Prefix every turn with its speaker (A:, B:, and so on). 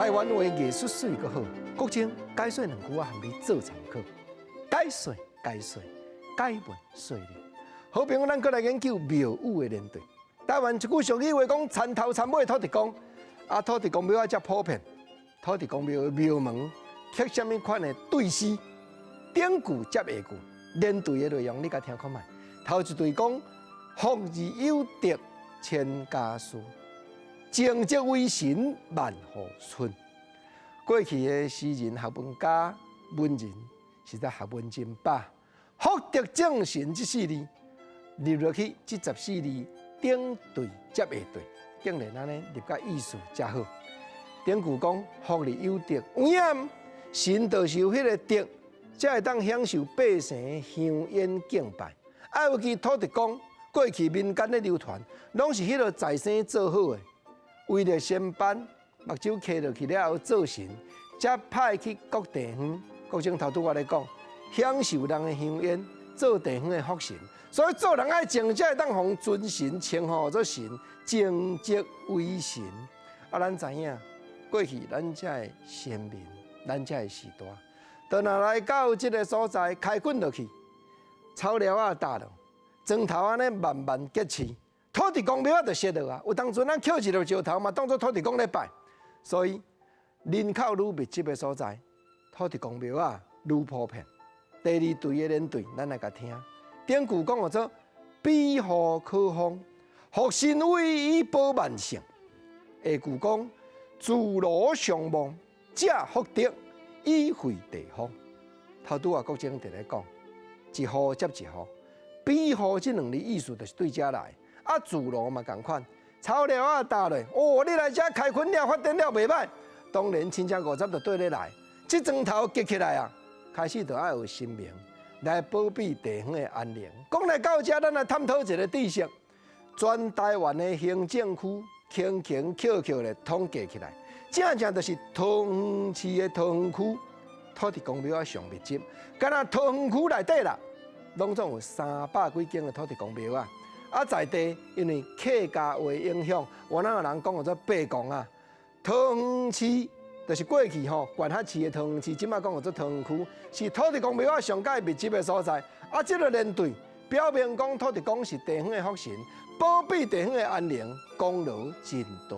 A: 台灣話藝術媠閣好，國政解說兩句我含你做參考。解說解說解文說理。好朋友，咱閣來研究廟宇的連對。台灣一句俗語話講：田頭田尾土地公。啊，土地公廟仔遮普遍。土地公廟的廟門刻啥物款的對詩？頂句接下句，連對的內容，你共聽看覓。頭一對講：福字有德千家事，正直為神萬戶春。過去的詩人、學問家、文人，實在學問真飽。福德正神這四字，入落去這14字頂對接下對，竟然按呢入甲意思誠好。頂句講福字有德，有影神就是有彼個德，才會當享受百姓香煙敬拜。啊，尤其土地公，過去民間咧流傳，攏是彼個財生做好的，為著仙班目睭磕落去了後做神，才派去各地方。國政頭拄我咧講，享受人的香煙，做地方的福神。所以做人愛正，才會當予尊神稱呼做神，正直為神。啊，咱知影過去咱遮的先民，咱遮的時代，當若來到這个所在開墾落去，草寮仔搭落，磚頭按呢慢慢結起，土地公廟仔就設落啊。有當陣咱抾一粒石頭嘛，當做土地公咧拜。所以人口愈密集的所在，土地公廟仔愈普遍。第二對的連對，咱來共聽。頂句講叫做庇護可風，福神威以保萬姓。下句講自羅相望，藉福德以惠地方。頭拄仔國政佇咧講，一戶接一戶，庇護這兩字意思就是對遮來。啊，自羅嘛仝款，草寮仔搭落，哦，你來遮開墾了，發展了袂䆀。當然親像五十就對你來，這磚頭結起來啊，開始就愛有神明來保庇地方的安寧。講來到遮，咱來探討一個知識：全台灣的行政區，輕輕巧巧的統計起來，正正就是桃園市的桃園區土地公廟仔上密集，敢若桃園區內底啦，攏總有三百幾間的土地公廟啊。啊，在地因為客家話影響，原來有人講叫做伯公啊。桃園市就是過去吼管轄市的桃園市，這擺講叫做桃園區，是土地公廟仔上蓋密集的所在。啊，這个連對表明講土地公是地方的福神，保庇地方的安寧，功勞真大。